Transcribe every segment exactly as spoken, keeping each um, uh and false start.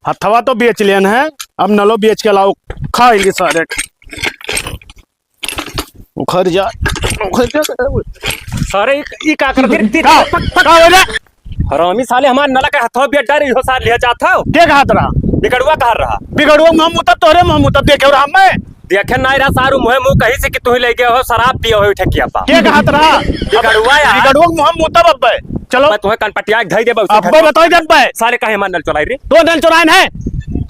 हथवा तो बेच लेन है, अब नलो बेच के लाओ, खा इनके सारे। उखड़ जा, उखड़ जा। सारे, ई, ई का कर दे? का? का हो रे? हरामी साले, हमार नला के हथवा बेच डारे, इहो सार लिया जात हो। के कहत रहा? बिगड़ुआ कह रहा। बिगड़ुआ मुँह मुतब तोरे मुँह मुतब देखे रहा मैं। देखे नाई रहा सारू, मुँहे मुँह कही से कि तुही ले गए हो, शराब पिए हो ठेकिया पा। के कहत रहा? बिगड़ुआ यार। बिगड़ुआ मुँह मुतब अब्बे। चलो। मैं तुम्हें कनपटिया के धई देबे, उसे अब्बे घर। बताई देबे। साले काहे हमार नल चोराई रे? तो नल चोराइन है।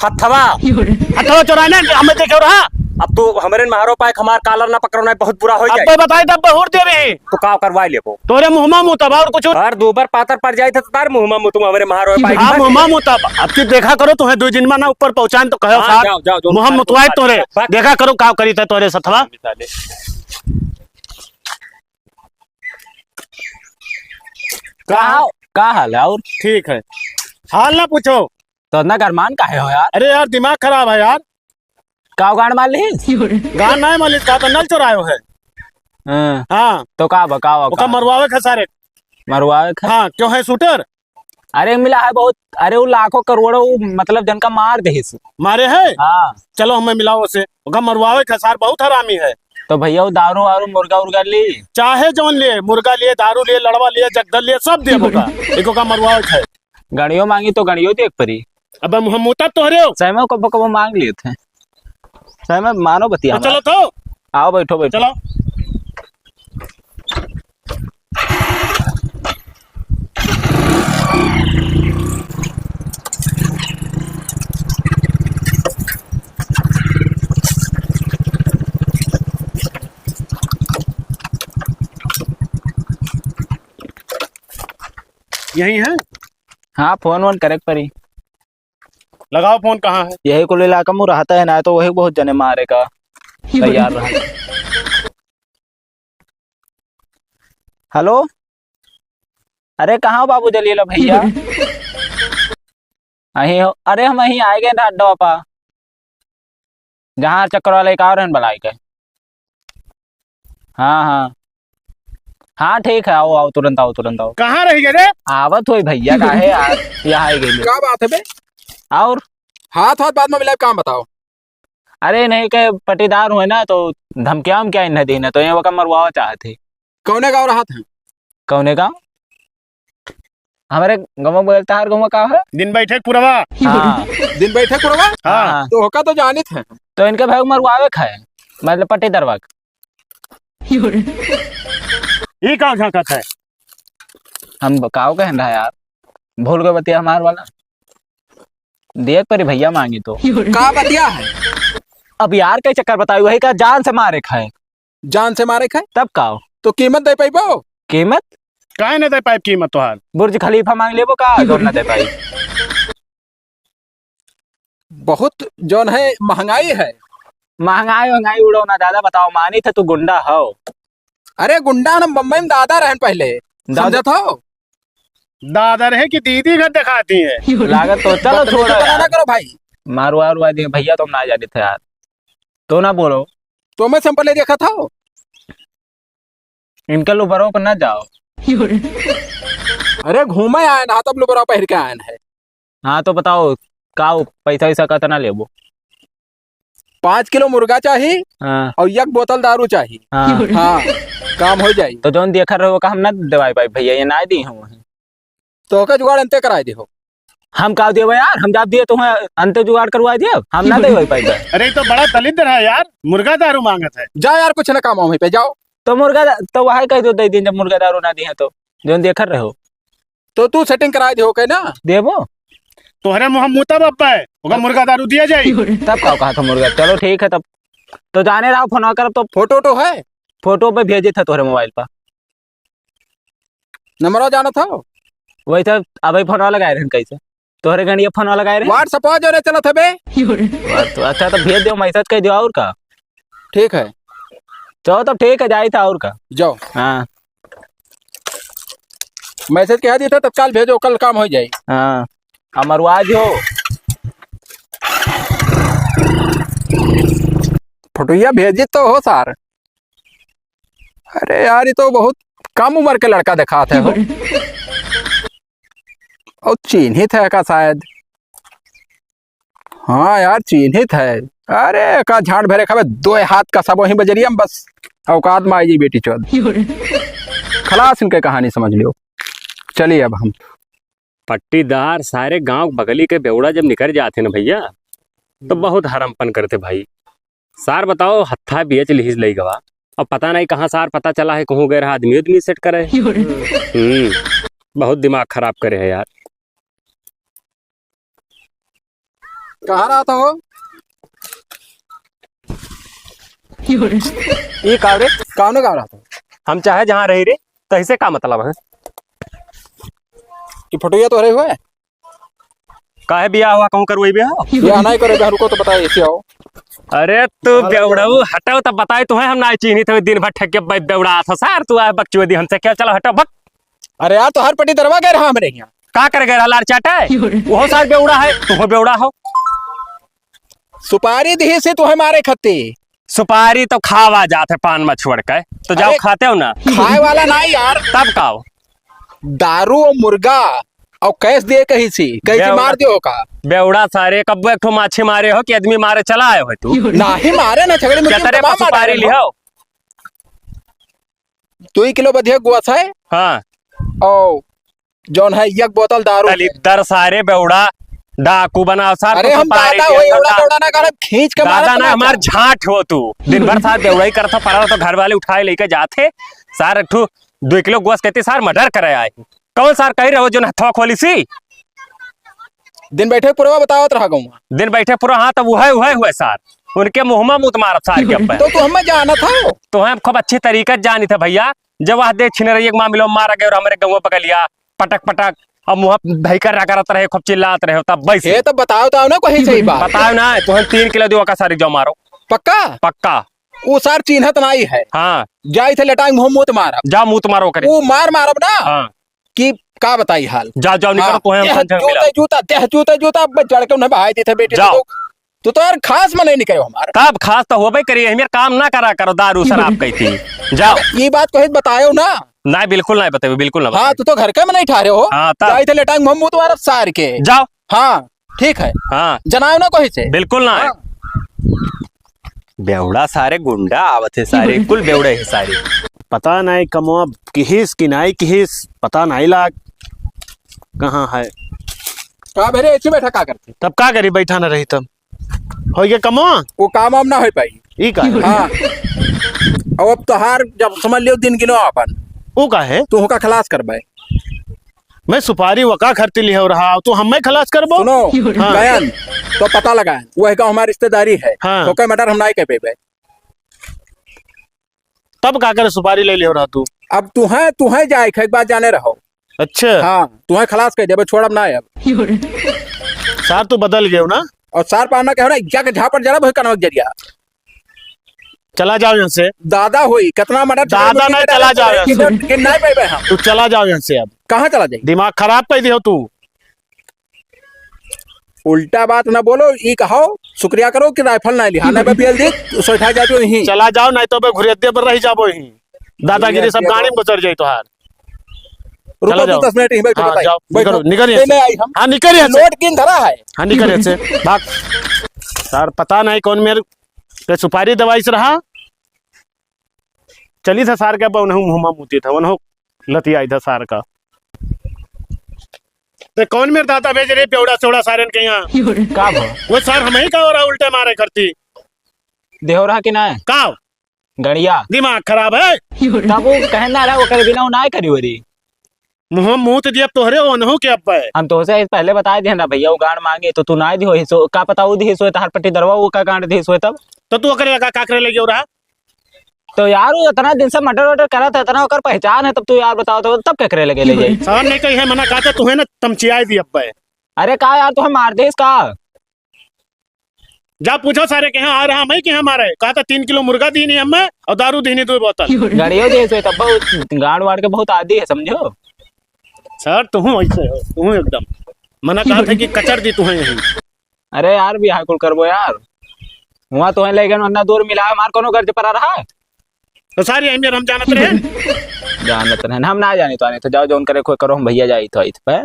हथवा। हथवा चोराइन है, हमें देखे रहा। अब तू हमरे महारो पाए, हमार कालर ना पकड़ो, ना बहुत बुरा हो जाए। अब्बे बताई देबे, हुर देबे। तो का करवाई लेबो? तोरे मुँह मा मुतब और कुछ? और दो बार पातर पड़ जाए थे तो तार मुँह मा मुतब हमरे महारो पाए। हाँ, मुँह मा मुतब। अब तू देखा करो, तुम्हें दो दिन मा ना ऊपर पहुँचान तो कहो हाँ, साथ। जाओ, जाओ, जाओ, मुँह मा मुतवाए तोरे। भाग। देखा करो का करी थे तोरे सथवा। का, का हाल है और? ठीक है। हाल ना पूछो। तो इतना गरमान काहे हो यार? अरे यार, दिमाग खराब है यार। का गांड मार ली? गांड नहीं मार ली, का तो नल चुरायो है। हाँ। हाँ। तो का बा, का बा, ओका का? मरवावे के सारे। मरवावे के? हाँ, क्यों है शूटर? अरे मिला है बहुत, अरे वो लाखों करोड़ों, वो मतलब जनका मार दे से। मारे है? हाँ। चलो हमें मिलाओ उसे, ओका मरवावे के सार बहुत हरामी है। तो भैया वो दारू वारू मुर्गा उर्गा ली? चाहे जौन लिए, मुर्गा लिए, दारू लिए, लड़वा लिए, जगदल लिए, सब दे ओका। एक ओका मरवावे के है। गणियो मांगी तो गणियो देख परी। अब हम, हम मुतब तोहरे हो। सही में कबो कबो मांग लिए थे। सही में मानो बतिया तो चलो हमारा। तो। आओ बैठो, बैठो। चलो। यही है? हाँ, फोन वोन करे के परी। लगाओ फोन, कहाँ है? यही कुल इलाका में रहता है ना, तो वही बहुत जने मारे का तैयार रहा। हेलो, अरे कहाँ हो बाबू जलीला भैया? अहीं हो? अरे हम अहीं आए गए ना अड्डा पा, जहाँ चक्कर वाला एक और रहन बलाई के। हाँ, हाँ। हाँ, ठीक है, आओ, आओ, तुरंत आओ, तुरंत आओ। कहाँ रह गए रे? आवत होई भैया, काहे यार, यहाँ आ गए। का बात है बे? और? हाथ, हाथ बाद में मिलाए, काम बताओ। अरे नहीं, के पटीदार हुए ना, तो धमकियाँ, हम क्या इन्हें देना, तो ये वका मरवावा चाहत है। कौने गाँव रहत हैं? कौने गाँव? हमारे गाँव बोलता है, गाँव का है? दिन बैठे पुरवा। हाँ। दिन बैठे पुरवा? हाँ। हाँ। तो ओका तो जानित है। तो इनके भाई मरवावे खाए, मतलब पट्टीदारवा के। ई का झांकत है? हम काव कहन रहा यार, भूल गए बतिया हमार वाला। देख परी भैया मांगी तो। का बतिया है? अब यार कई चक्कर बताई, वही का जान से मारे खाए। जान से मारे खाए? तब का हो? तो कीमत दे पाइबो? कीमत? काहे न दे पाइब कीमत तोहार? बुर्ज खलीफा मांग लेबो का? जौन न दे पाई। बहुत जौन है महंगाई है। महंगाई वहंगाई उड़ो ना दादा, बताओ मानी थे तू गुंडा हो। अरे गुंडा ना, बम्बई में दादा रहन पहले, दादा समझत हो? दादा रहे कि दीदी घर दिखाती है। लागत तो चलो बदतमीजी छोड़ो तो ना यार। करो भाई। मारवा उरवा दिए भैया, तुम ना जाने थे यार, तो ना बोलो। तो मैं सैंपल ले देखा था। इनका लुबरो पर ना जाओ। अरे घूमे आए ना, तब लुबरा पहिर के आए हैं। हाँ तो बताओ, का हो, पैसा वैसा कितना लेबो? पाँच किलो मुर्गा चाही हाँ। और एक बोतल दारू चाही। हाँ। हाँ, काम हो जाई। तो जौन देखा रहो का हम ना देवाई पाई भैया, ये ना दी हम। तो ओका जुगाड़ अंते कराई दिहो। हम का देबे यार, हम जाब दिए तो अंते जुगाड़ करवाई दिए, हम ना देवाई पाई। अरे, ये तो बड़ा दलिद्र है यार, मुर्गा दारू मांगत है। जा यार, कुछ ना काम वहीं पे, जाओ। तो मुर्गा दा-, तो वही कह दो, दे दिन जब मुर्गा दारू ना दिए तो, जौन देखत रहो। तो तू setting कराई दिहो के ना? देबो। तोहरे मुँह मुतब अब्बे, ओका मुर्गा दारू दिया जाई। तब का कहा था मुर्गा? चलो ठीक है तब। तो जाने रहो, फोन करब तो। फोटो वोटो है? फोटो पे भेजे था तोहरे मोबाइल पर। नंबरवा जानत हो? वही तो अबे फोनवा लगाए रहन कैसे? तोहरे गंडिया फोनवा लगाए रहे? WhatsApp जो रे चलत हबे। WhatsApp, अच्छा तो भेज दियो, message कर दियो और का? ठीक है। चलो तब ठीक है, जाई था और का? जाओ। हाँ। Message कह दिया था तत्काल भेजो, कल काम हो जाए। हाँ। अमरवा जो। फोटोया भेजी तो हो सार। अरे यार, ये तो बहुत कम उम्र के लड़का दिखात है हो। और चिन्हित है का शायद। हाँ यार, चिन्हित है। अरे, का झांट भरे खावे, दो हाथ का सबो ही बजरिया में बस औकात में आई जी बेटी चौध। खलास इनके कहानी समझ लियो। चलिए अब हम। पट्टीदार सारे गांव बगली के बेवड़ा जब निकर जाते ना भैया, तो बहुत हरमपन करते भाई। सार बताओ, हत्था बेच लिहिस लइगवा। अब पता नहीं कहाँ सार पता चला है, कहूँ गए रहा आदमी उदमी सेट करे। हम्म, बहुत दिमाग खराब करे है यार। कहाँ रहत हो? ई का रे? कौने गाँव रहत हो? हम चाहे जहाँ रही रे, तहिसे का मतलब है? ई फोटोया तोहरे हुए? काहे बियाह हुआ, कहूँ करवइबे हो? बियाह नहीं करे, रुको तो बताए, ऐसे आओ। अरे तू बेवड़ऊ, हटाओ तब बताए, तुहें हम ना चिन्हित हवे, दिन भर ठेके पे बेवड़ा था सार, तू आए बकचोदी हमसे क्या, चलो हटो, बक। अरे यार, तो हर पट्टी दरवा गए रहा हमरे यहाँ। का कर गए रहा, लार चाटा है? वो सार बेवड़ा है, तू हो बेवड़ा हो। सुपारी दिहिस ही तुहें मारे खत्ती। सुपारी तो खावा जात है पान में छोड़ के, तो जाओ अरे, खाते हो ना। खाए वाला नहीं यार। तब का हो? दारू और मुर्गा और कैस दिए कहिस ही, कैसे बेवड़ा। मार दियो का? बेवड़ा सारे, कब्बो एक ठो माछी मारे हो कि आदमी मारे चला आए हो तू? नहीं मारे ना, छगड़ी मुर्गी केतरे तमाम पर मार सुपारी डाले हो। लिहो? दुई किलो बधिया गुआस है। हाँ। और जौन है, एक बोतल दारू है। दलिद्दर सारे बेवड़ा, डाकू बनाओ सार, अरे तो हम सुपारी दादा दिया हो, तो एवड़ा दा-, बेवड़ा ना कर, खींच के मारत दादा ना, ना हमार जा। झांट हो तू। दिन भर सार बेवड़ाई करत हो, पड़ा तो घर वाले उठाए लेके जाते। सार एक ठो दुई किलो गोस कहते सार मर्डर करे आए। कौन सार कही रहो जो हथवा खोली सी? दिन बैठे पुरवा बतावत रहा गौवा। दिन बैठे पुरवा, हाँ, तब उहे, उहे हुए सार। उनके मुँह में मूत मारत सार के अब। तो तू हमें जानत हो? तो हम खूब अच्छे तरीके से जानित है भैया। जब वह दे छिन रही एक मामलो मारा गया और हमरे गौवा पकड़ लिया, पटक पटक, और मुँह भयकर रगड़त रहे, खूब चिल्लात रहे, तब वैसे। हे, तब बताओ, बताओ ना, कोई सही बात। बताओ ना, तो हम तीन किलो दो का सारी जाओ मारो। पक्का? पक्का। वो सार चिन्हत नाई है। हाँ। जाई थे लेटाई मुँह मूत मारब। जाओ मूत मारो करे। वो मार मारब ना। हाँ। कि का बताई हाल। जाओ, जाओ, निकलो, हाँ। तो हम देह संझा जूते मिला। जूता, देह जूते जूता, अब जड़ के उन्हें बहाई दी थे बेटी जाओ। तू तो, तू तो यार खास में नहीं निकले हमारे। तब खास तो होबे करी, हमें काम ना करा करो, दारू शराब कहती। जाओ। ये बात को ही बतायो ना। नहीं, बिल्कुल नहीं बताइबे, बिल्कुल ना हाँ, बताइबे। तू तो घर के में नहीं ठहरे हो। हाँ, तब। जाई थे लेटांग मुँह मूत मारब सार के। जाओ। हाँ, ठीक है। हाँ। जनायो ना कोई से। बिल्कुल ना। हाँ। बेवड़ा सारे गुंडा आवत है सारे, कुल बेवड़े है सारे। पता नहीं कमवा किहिस कि नाई किहिस, पता नहीं लाग कहाँ है। का भेरे, ऐसे बैठा का करते? तब का करी, बैठा ना रही तब। हो गया कमवा? वो काम वाम ना हो पाई। ई का? हाँ। अब, अब तोहार जब समझ लियो दिन गिनो अपन। वो का है? तू होका खलास करबे। मैं सुपारी वका खरती लिहे रहा, तू हमें खलास करबो? सुनो, हाँ। गयन, तो पता लगाए, वह का हमारी रिश्तेदारी है, हाँ। तो कोई मर्डर हम नहीं कर पेबे। तब का करे सुपारी ले लियो रहा तू? अब तुहें, तुहें जाए, एक बात जाने रहो। अच्छा। हाँ, तुहें खलास कर देबे, छोड़ब ना अब। सार तू बदल गयो ना? और सार पाना कहो ना, जाके झापड़ जरा बहुत कनवक जरिया। चला जाओ यहाँ से। दादा होई, कितना मर्डर दादा नहीं, चला जाओ यहाँ से। कि नहीं पाइबे हम। तू चला जाओ यहाँ से अब। कहाँ चला जाई? दिमाग खराब कर दियो तू। उल्टा बात ना बोलो, ई कहो, शुक्रिया करो कि राइफल ना लिहा, ना बे बेल दी, सोइठा जातो यहीं। चला जाओ, नहीं तो बे घुरियद्दे पर रह जाबो यहीं। दादागिरी सब गाड़ी में गुजर जाई तोहार। रुको चला तू जाओ। दस मिनट यहीं बैठ के हाँ, बताई। जाओ, बैठो। निकल, निकल यहाँ से। नहीं आई हम। हाँ, निकल यहाँ से। नोट किन धरा है? हाँ, निकल यहाँ से। भाग। सार पता नहीं कौन मेरे के सुपारी दवाई से रहा। चली था सार के, अब उन्हों मुँह मा मुती था, उन्हों लतियाई था सार का। ते कौन मेरे दादा भेज रहे बेवड़ा सेवड़ा सारन के यहाँ? का भा? वो सार हम ही का हो रहा उल्टे मारे करती। देहो रहा कि ना? का? गड़िया। दिमाग खराब है। तब वो कहना रहा, वो करे बिना वो ना करी वरी। मुँह मूत दिया तोहरे ओनहु के अब्बे। हम तोहसे पहले बताए दिए ना भैया, वो गांड मांगे तो तू ना दिहो हिस्सो, का पता वो दिहिस होए तहार पट्टी दरवा, वो का गांड दिहिस होए तब। तो तू ओकरे लगा का करे लगे रहा? तो यार वो इतना दिन से मर्डर वर्डर करा था, इतना ओकर पहचान है, तब तू यार बताओ तो तब क्या करे लगे ले जाई? साहब ने कही है मना कहा था, तू है ना तमचियाए दी अब्बे। अरे का यार, तू हम मार देस का? जा पूछो सारे के यहाँ आ रहा, मैं के यहाँ मारे। कहा था तीन किलो मुर्गा दीनी हमें और दारू दीनी दो बोतल। गाड़ियों दे से तब बहुत गाड़ वाड़ के बहुत आदि है, समझो। सर, तुम ऐसे हो, तुम एकदम मना कहा था कि कचर दी तुम्हें यहीं। अरे यार, भी हाई कुल करबो यार। वहाँ तो है लेकिन वरना दूर मिला, हमार कोनो गर्ज पड़ा रहा। तो सारी अहमियत हम जानत रहे। जानत रहे, हम ना जानी तो आने तो जाओ, जौन करे कोई करो, हम भैया जाई तो आई पे।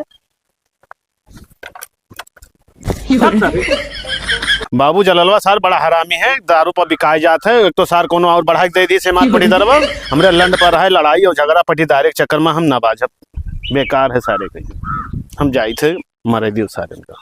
बाबू जललवा सार बड़ा हरामी है, दारू पर बिकाए जात है। एक तो सार कोनो और बढ़ाई के दे दी से मार पटीदारवा, हमरे लंड पर है लड़ाई और झगड़ा पटीदारे के चक्कर में हम ना बाजब, बेकार है सारे के। हम जाई थे, मरे दियो सारे का।